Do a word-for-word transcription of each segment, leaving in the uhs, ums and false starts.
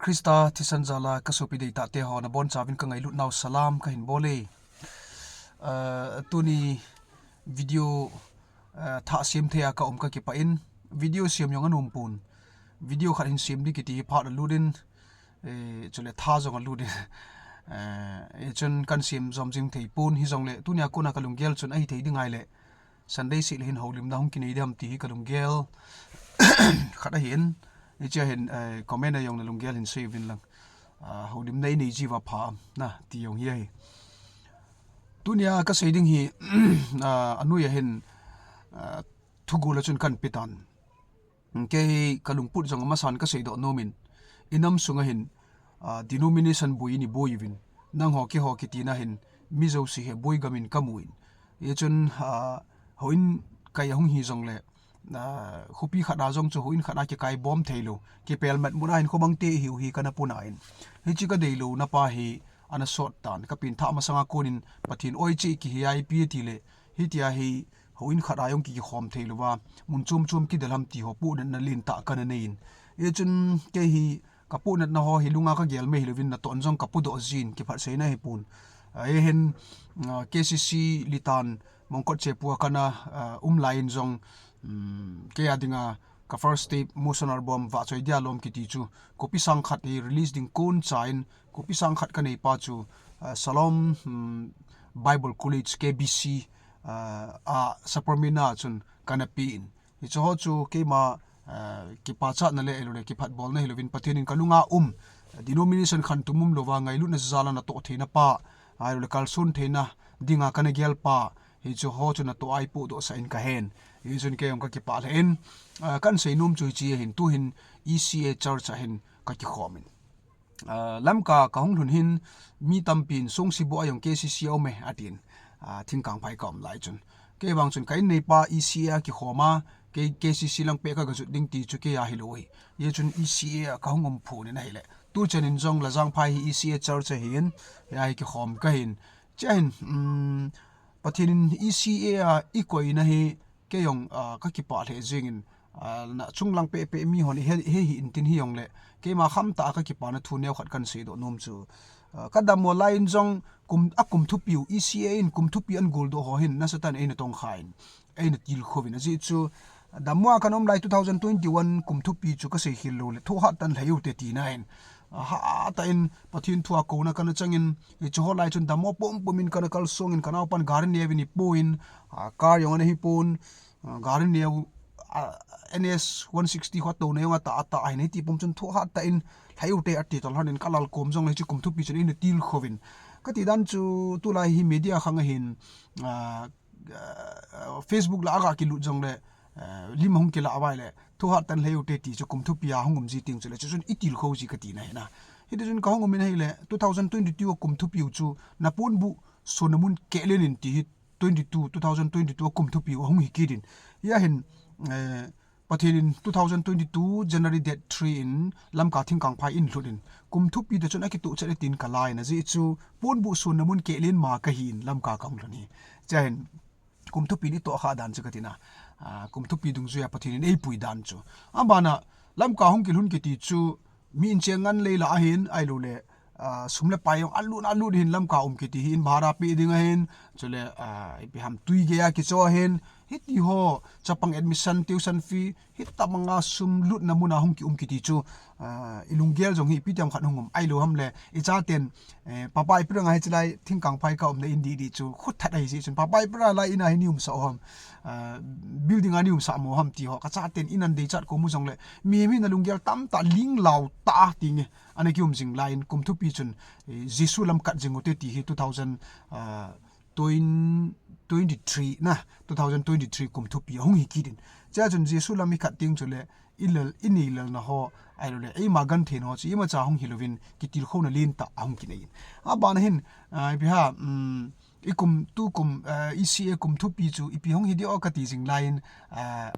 Krista thisan jala ka sopi deitah te ho nabonchauvin ka ngailut nau salam ka hin bol e. Ah, tuni video, ah, thah sem thei a ka um ka kipah in, video sem jong anom pon. Video khat hin sem ding kiti hi phat alut in, eh, chule tha jong alut in. Eh, eh, chun kan sem jom jing thei pon, hijongle tunia kona ka lunggel chun ahi thei ding ngai le Sunday seh le hin houlimna hung kinei ding ham ti hi ka lunggel khat ahin, hichea hin, eh, comment a jong na lunggel hin sei uvin lang. Ah, houlimna i nei jiu va pha am na ti jong hi ahi. Tunia ka sei ding hi, ah, anoi a hin, ah, thugol a chun kan pe tan. Kei ka lungput jong amasan ka seidoh nom in, i nam sunga hin, ah, denomination boi i ni boi uvin, nangho keiho kitina hin, mi jouse hi boi gam in ka mu in. Hichun, ah, houin kai a hung hi jongle, ah, khopi khat a jong chu houin khat a kikai bom thei lou, kipelmat mun a hin khomang te i hiu hi kana puna in. Hiche ka deilouna pa hi ana sot tan, ka pengthah masanga kon in Pathen oi che kihi a ipi ti le, hitia hi houin khat a jong ki, kikhom thei lou va, mun chom chom kidel ham ti ho pohnatna lentah kana nei in. Hichun kei hi ka pohnatna ho hi lunga ka gel mai hilouvin natoh in jong ka podoh jin, kiphatseina hi pon. Ah, hihen, ah, K C C Litan Mongkot Chepu a kana, ah, um lai in jong, um, kei a dinga ka first tape Motion Album Vahchoi Dia Lom kiti chu kopi sang khat hi release ding kon cha in, kopi sang khat ka nei pa chu, ah, Shalom, um, Bible College, K B C, ah, a Sapermeina chun kana pe in. Hiche ho chu keima, ah, kipachatna le, ahilouleh kiphatbolna hilouvin Pathen in ka lunga um, denomination khantou um lou va ngailutna jal a natoh theina pa, ahilouleh kalson theina dinga kana gel pa, hiche ho chu natoh a i podoh sah in ka hen. Hichun kei jong ka kipah lheh in, ah, kan sei nom chu hiche ahin, tuhin E C A Church a hin ka kikhom in. Ah, Lamka ka hung lhun hin mi tampin Songsibo a jong K C C a um e atin, ah, Thingkangphai ka um lai chun. Kei vang chun ka in neipa E C A a kikhom a, kei K C C lang peh ka gajot ding ti chu kei a hilou hi. Hichun E C A a ka hung um phun in ahile, tuchan in jong Lajangphai hi E C A Church ahin, hia hi kikhom ka hin. Chea hin, um, Pathen in E C A a i koina hi, kei jong, ah, ka kipah lheh jing in, ah, na chunglang peh peh mi hon i he, he hi in tin hijongle, keima khamtah a ka kipana thu neo khat kan seidoh nom chu. Ah, ka dammo lai in jong kum, a kum thupiu, E C A in kum thupi ahin goldoh ho hin nasatah in eina tongkha in, eina tilkhou in, ajeh chu dammo a kana um lai two thousand twenty-one kum thupi chu ka seikhel lou le, thohhat tah in lhai u te tina in, ah, hatah in Pathen thu a kouna kana chang in, hiche ho lai chun dammo pum pum in kana kalsong in, ka naopan gari neo in i pu in, ah, car jong ana hi pon, ah, gari neo, ah, N S one sixty ho touna jong atah, atah ahin, hiti pum chun thohhat tah in lhai u te ati tah lhon in ka lal kom jongle hiche kum thupi chun eina tilkhou in. Ka ti dan chu tulai hi media khang ahin, ah, ah, Facebook lah a ga kilut jongle, ah, lim hung kila vai le, thohhat tah in lhai u te ti chu kum thupi a hung um ji teng chule, chuchun i tilkhou ji ka tina ahi na. Hiti chun ka hung um in ahile, two thousand twenty-two a kum thupiu chu na ponbuh sonna mun keh len in ti hi twenty-two, two thousand twenty-two a kum thupiu ahung hi kit in. Hia hin, eh, Pathen in two thousand twenty-two January date three in Lamka Thingkangphai in lhut in, kum thupi te chun akitoh chet e tin ka la in, ajeh chu ponbuh sonna mun keh len ma ka hi in Lamka ka hung lhun hi. Chea hin, kum thupi in i tohkhah dan chu ka tina, ah, kum thupi dungjuia Pathen in eipui dan chu. Abana Lamka hung kilhun kiti chu mi in cheng ngan lei lah ahin, ahilouleh, ah, sum le pai jong alut, alut hin Lamka um kiti hi in bhara pe ding ahin, chule, ah, ipi ham tui gei a kicho ahin, hiti ho, chapang admission, tuition fee, hitabanga sum lutna mun a hung kium kiti chu, ah, i lunggel jong hi ipi ti ham khat hung um, ahilou ham le, i chaten, eh, Papaipera a hiche lai Thingkangphai ka umna in didi chu, khut that ahi jeh chun, Papaipera lai in a hi nei umsah u ham, ah, building a nei umsah mo ham ti ho, ka chaten in an deichat kou mu jongle, mihem hi na lunggel tamtah linglau tah a ti nge, ana kium jing lai in kum thupi chun, eh, Jesu lam kat jing u te ti hi two thousand, ah, twenty, twenty-three na, two thousand twenty-three kum thupi ahung hi kit in. Chea chun Jesu lam i khat teng chule, i lel, i nei lelna ho, ahilouleh, eima gentheina ho chu, imacha hung hilouvin, kitilkhouna lentah ahung kinei in. Abana hin, ah, ipi ham, um, i kum, tu kum, ah, E C A kum thupi chu, ipi hung hi diu ka ti jing lai in, ah,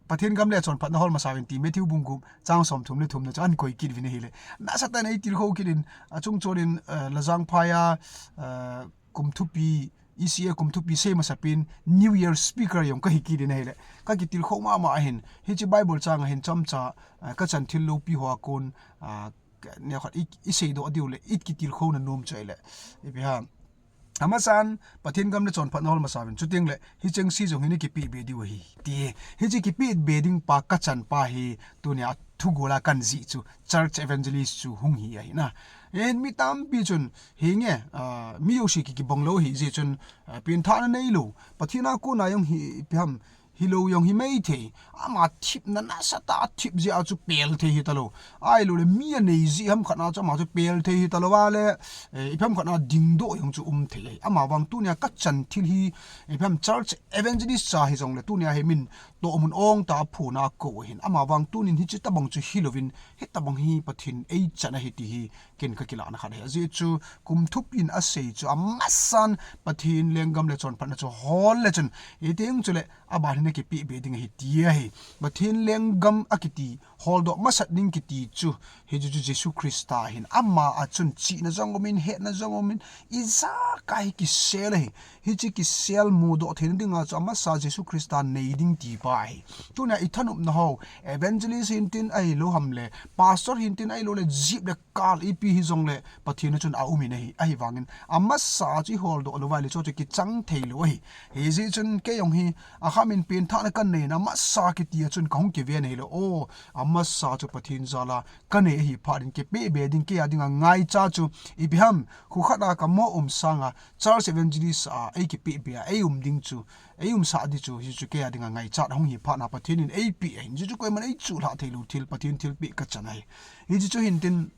Pathen gam le chonphatna hol masa uvin ti Matthew bung gup chang somthum le thumna chu ahin koi kit uvin ahile. Nasatah in ei tilkhou kit in, achung chon in, eh, Lajangphai a, eh, kum thupi, E C A kum thupi sei masapen New Year speaker jong ka hi kit in ahile. Ka kitilkhou mama ahin, hiche Bible chang a hin chomcha, eh, ka chan thil loupi ho a kon, ah, neokhat i, i seidoh diu le, i kitilkhouna nom chu ahile. Ipi ham. Amasan, Pathen gam le chonphatna hol masa uvin. Chuteng le, hicheng si jong hi na kipeh be diu ahi. Ti, hiche kipeh be ding pa kachan pa hi, tunia thugol a kan jih chu, church evangelist chu hung hi ahi na. Ahin mi tampi chun, hinge, ah, mi jouse ki kibang lou ahi jeh chun, ah, penthahna neilou. Pathen a kona jong hi, ipi ham, hilou jong hi maithei. Ama thepna nasatah a thep jeh a chu pel thei hitalou. Ahilouleh mi anei jeh ham khat na chu ama chu pel thei hitalou a le, eh, ipi ham khat na dingdoh jong chu um thei ahi. Ama vang tunia kachan thil hi, ipi ham church evangelist cha hijongle tunia hi min tohmun ong tah a phona kou ahin. Ama vang tunin hiche tabang chu hilouvin, hitabang hi Pathen eichan ahi ti hi ken kakilahna khat ahi. Ajeh chu kum thupin asei chu amasan Pathen lenggam le chonphatna chu hol le chun, hiteng chule, aban hi na kipeh be ding ahi ti ahi. Pathen lenggam akiti, holdoh masat ding kiti chu, hichu chu Jesu Christa ahin. Ama a chun chihna jong umin, hetna jong umin, ijakai kisel ahi. Hiche kisel mudoh theina dinga chu amasa Jesu Christa nei ding ti pa ahi. Tunia i thanopna ho, evangelist hintin ahilou ham le, pastor hintin ahiloule, jeep le car ipi hijongle, Pathen a chun aumin ahi, ahivangin, amasa chu i holdoh lou vai le chu chu kichang theilou ahi. Hijeh chun kei jong hi, akhamin penthahna kanei in, amasa kiti a chun kahung kiven ahile, o, amasa chu Pathen jal a kanei ahi phat in kipeh be ding kei a dinga ngaicha chu, ipi ham, kho khat a kamo um sanga, church evangelist a, eikipeh be a, eium ding chu, eiumsah ding chu, hichu kei a dinga ngaichat ahung hi phat na Pathen in eipeh ahin, hichu koiman eichuhlhah theilou thil, Pathen thilpeh kachan ahi. Hichu hintin,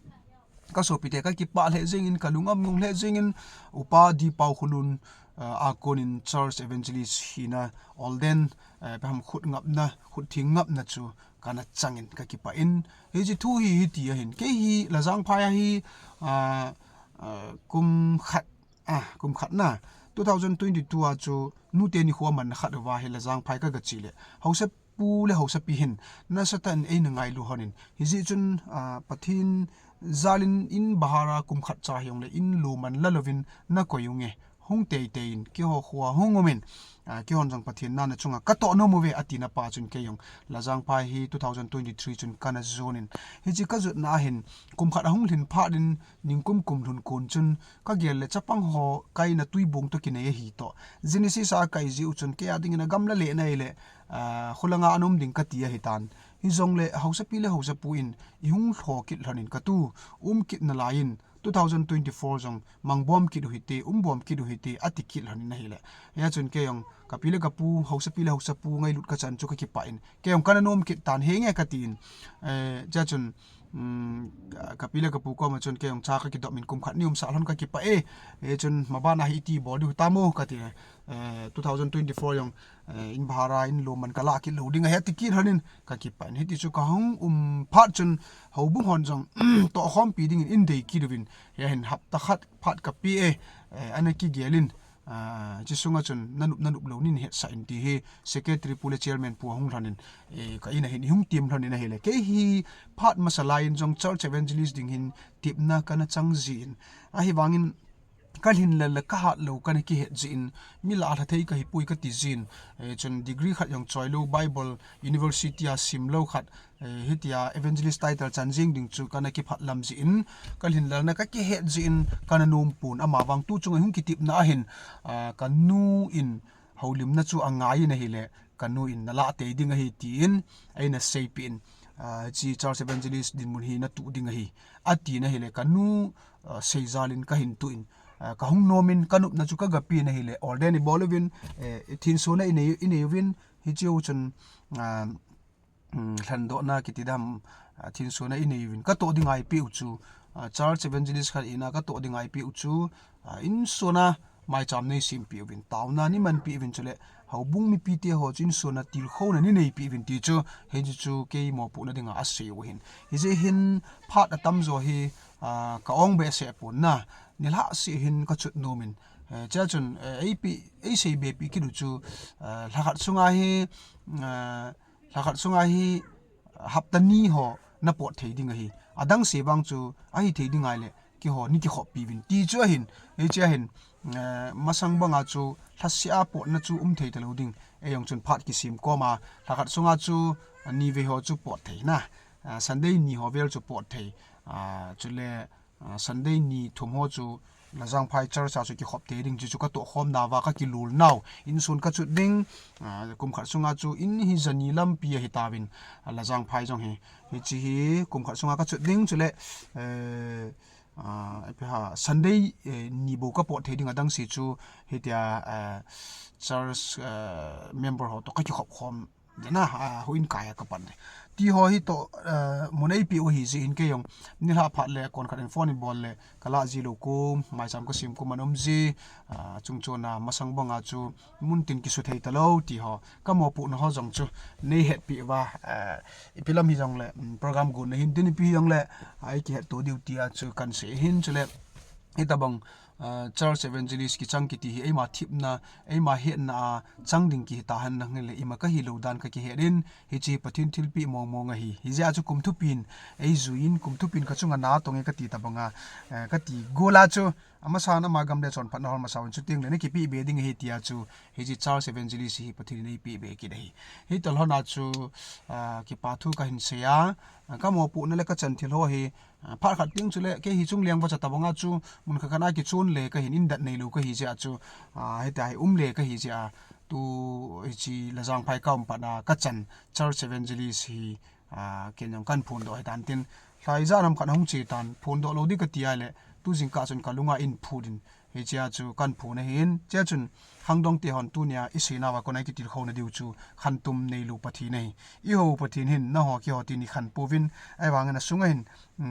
kasopite kakipah lheh jengin, kalung amung lheh jengin, Upa D. Paokholun, ah, a konin church evangelist hina, ordain, eh, ipi ham khut ngapna, khut theng ngapna chu kana changin kakipah in, hiche thu hi hiti ahin, kei hi Lajangphai a hi, ah, ah, kum khat, ah, kum khat na, two thousand twenty-two a chu nute nikho manna khat uva hi Lajangphai kagache le, haosapu le haosapi hin nasatah in eina ngailu lhonin, hijeh chun, ah, Pathen jal in in bahar a kum khat cha hijongle in loman lalouvin nakoi unge, hung teitei in, keiho khoa hung umin, ah, keihon jong Pathen na nachunga katoh nom uve atina pa chun kei jong Lajangphai hi two thousand twenty-three chun kana jonin, hiche kajotna ahin, kum khat ahung lhin phat in, ningkum kum lhun kon chun, kagel le chapang ho kaina twibong toh kinei ahi toh, Genesis a kai jeh u chun kei a dingin agamla lena ahile, ah, kholanga ana um ding kati ahitan. Hijongle haosapi le haosapu in ihung lho kit lhonin katu um kit nalai in, two thousand twenty-four jong mangbom kit uhite, umbom kit uhite, ati kit lhonin ahile, hia chun kei jong kapi le kapu, haosapi le haosapu ngailut kachan chu kakipah in, kei jong kana nom kit tan, henge katin, eh, chea chun, um, ka, kapi le kapu koma chun kei jong cha kakidop in kum khat ni umsah lhon kakipah e, eh, chun maban a hi iti bol diu hitam o kati, eh, two thousand twenty-four jong, eh, in bahar a in loman kalah kit lou ding ahi ati kit lhonin kakipah in, hiti chu kahung um phat chun houbung hon jong tohkhompi dingin eidei kit uvin, hia hin hapta khat phat kape e, eh, ana kigelin, ah, hiche sunga chun nanop nanop lou nin hetsah in ti hi secretary pu le chairman pu ahung lhonin, eh, ka in a hin ihung tem lhonin ahile, kei hi phat masa lai in jong church evangelist ding hin tepna kana chang jin, ahivangin kalhin lel le kahat lou kana kihet jin, mi lah lha thei kahipoi kati jin, eh, chun degree khat jong choi lou, Bible University a sim lou khat, eh, hitia evangelist title chan jeng ding chu kana kiphat lam jin, kalhin lelna kakihet jin, kana nom pon, amavang tu chunga hung kitepna ahin, ah, kanu in houlimna chu angai in ahile, kanu in nalah tei ding ahi tin, eina seipeh in, ah, hiche church evangelist dinmun hi natoh ding ahi, atin ahile, kanu, ah, seijal in kahin toh in, ah, kahung nom in, kanopna chu kagapen ahile, ordain ibol uvin, eh, thinsona inei, inei uvin, hiche u chun, ah, um, lhendohna kiti dam, ah, thinsona inei uvin, katoh dinga eipeh u chu, ah, church evangelist khat ina katoh dinga eipeh u chu, ah, insona maicham neisempeh uvin, taona neimanpeh uvin chule, houbung mipite ho chu insona tilkhouna neineipeh uvin ti chu, hiche chu kei mopohna dinga asei u ahin. Hijeh hin phat atamjo hi, ah, ka-ong behseh pon na, nilhah seh hin kachot nomin, eh, chea chun, eh, eipeh, eisei bepeh kit u chu, eh, lhakhat sunga hi, eh, lhakhat sunga hi hapta ni ho napot thei ding ahi. Adang se vang chu ahithei ding ahile, keiho neikikhopi uvin ti chu ahin, hichea hin, eh, masang banga chu lhaseh a potna chu umthei talou ding, eijong chun phat kisem koma, lhakhat sunga chu nivei ho chu pot thei na, Sunday ni ho vel chu pot thei, chule Sunday ni thum ho chu Lajangphai Church a chu kikhop thei ding chu, chu ka tohkhom nauva ka kilul nau, insun ka chut ding, kum khat sunga chu in hi jani lampi ahi tauvin, Lajangphai jong hi, hiche hi kum khat sunga ka chut ding chule, Sunday ni bou ka pot thei ding, adang se chu hitia church member ho toh ka kikhop khom dena, houin kai a ka pan. Ti ho hi toh mun eipeh u ahi jeh in kei jong nilhah phat le kon khat in phone in bol le ka lah ji lou kum, maicham ka sem kum ana um ji, chungchon a masang banga chu mun tin kisuthei talou ti ho, ka mopohna ho jong chu nei hetpeh uva, ipi lam hijongle, program gonna hin tin ipi hijongle, ei kihetto diu tia chu kan sei hin chule, hitobang church evangelist kichang kiti hi eima thepna, eima hetna a chang ding kihi tahen lang hile ima kahilou dan ka kihet in, hiche Pathen thilpeh mongmong ahi. Hijeh a chu kum thupin ei jui in, kum thupin ka chunga na tong e kati tobanga, kati gol a chu, amasan ama gam le chonphatna hol masa uvin, chutengle na kipeh be ding ahi tia chu hiche church evangelist hi Pathen in eipeh be kit ahi. Hitalhon a chu kipa thu kahin sei a, ka mopohna le ka chan thil ho hi, phat khat teng chule kei hi chungleng vacha tobanga chu mun khat khat a kichon le kahin, indat neilou kahi jeh a chu, hitia hi um le kahi jeh a, tu hiche Lajangphai ka um pat a ka chan church evangelist hi ken jong kan phondoh hitan tin, lhai ijat ham khat ahung che tan, phondoh lou ding kati a le tu jingkah chun ka lunga eiphut in, hichea chu kan phon ahin, chea chun khangdong te hon tunia isei nauva kona ikitilkhouna diu chu khantum neilou Pathen ahi. Ihou Pathen hin naho keiho tin ikhan pouvin, ahivangin asunga hin,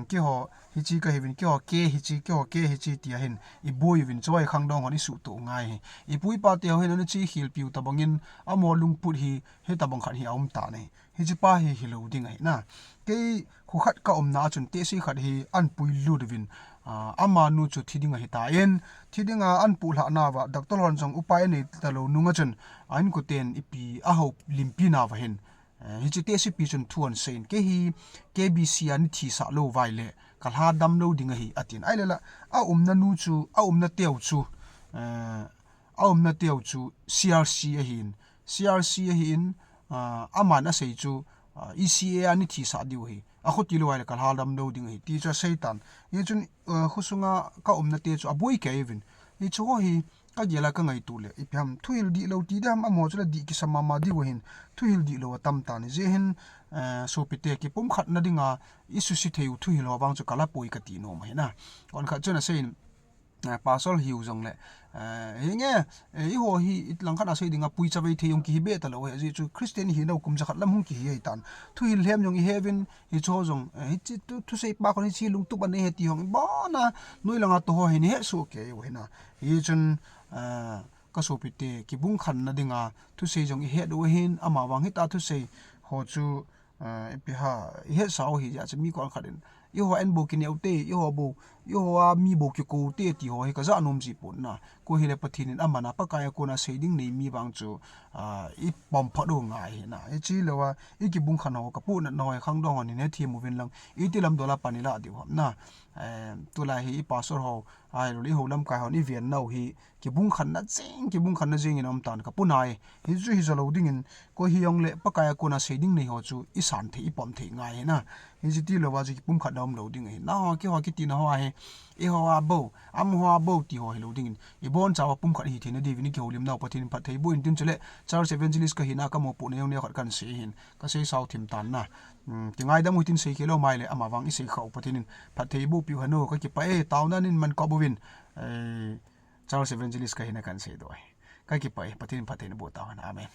keiho hiche kahiuvin, keiho ke hiche, keiho ke hiche tia hin iboi uvin, chua hi khangdong hon isuhtoh ngai ahi. Ipu ipa teho hin ana che khelpiu tobangin amaho lungput hi, hitobang khat hi aum tan ahi. Hichepa hi hilou ding ahi na. Kei kho khat ka umna a chun tehse khat hi ahin puilut uvin, amanu chu thi ding ahitan, thi dinga ahin puilhah nauva doctor hon jong upai anei talou nunga chun, a inkoten ipi ahoulimpi nauva hin, hiche tehsepi chun thu ahin seiyin, kei hi K B C a nei thisah lou uva ahile ka lhadam lou ding ahi atin. Ahilela aumna nu chu, aumna teu chu, aumna teu chu C R C ahin, C R C ahin, aman asei chu E C A a nei thisah diu ahi, akhuti lou ahile ka lhadam lou ding ahi ti chu aseitan. Hichun khosunga ka umna te chu aboi kei uvin, hicheho hi kagel a ka ngaito le ipi ham, thuhil dihlou ti ding ham, amaho chule dih kisa mama diu ahin, thuhil dihlou atam tan, hijeh hin sopite kipumkhatna dinga isuse theiu thuhil ho vang chu kalapoi kati nom ahi na. Konkhat chun aseiyin, pastor hiu jongle, hinge, eiho hi langkhat a sei dinga pui chavei thei jong kihi be talou ahi, ajeh chu Christian ihinau kum jakhat lam hung kihi ahitan, thuhil lhem jong iheuvin, hicheho jong hiche thuseipa khon hiche lungtup anei ahi ti hung ibona, noi langa toh ho hin ihetsoh kei u ahi na. Hichun kasopite kibungkhanna dinga thusei jong ihet u ahin, amavang hitia thusei ho chu ipi ham, ihetsau ahi jeh a chu mi konkhat in eiho a in bou kineh u te, eiho bou, eiho a mi bou kikou te ti ho hi kajah nom jipon na. Koi hile Pathen in aman a Pakai a kona sei ding nei mi vang chu ipom phat u ngai ahi na. Hiche louva ikibungkhan ho, kapohnatna ho hi khangdong hon hin hethem uvin lang, iti lamdol a pan ilah diu ham na. Tulai hi i pastor ho, ahiloule ihou lamkai hon ivennau hi kibungkhanna jeng, kibungkhanna jengin aumtan kapunai. Hichu hijo lou dingin, koi hijongle Pakai a kona sei ding nei ho chu isan thei, ipom thei ngai ahi na. Hiche ti louva chu kipumkhatna umlou ding ahi. Naho keiho kitina ho ahi, eiho a bou, amaho a bou ti ho hilou dingin, ibonchauva pumkhat hitheina diuvin ikihoulimnau Pathen in phatthei boh in tin chule, church evangelist kahina kamopohna jong neokhat kahin sei ahin, kaseisao thim tan na. Kingaidam u hitin, sei khelou maile amavang isei khah u Pathen in phatthei bohpiu hen o, kakipah e, taona in man kop uvin, church evangelist kahina kahin seidoh ahi. Kakipah e, Pathen in phatthei naboh tauhen. Amen.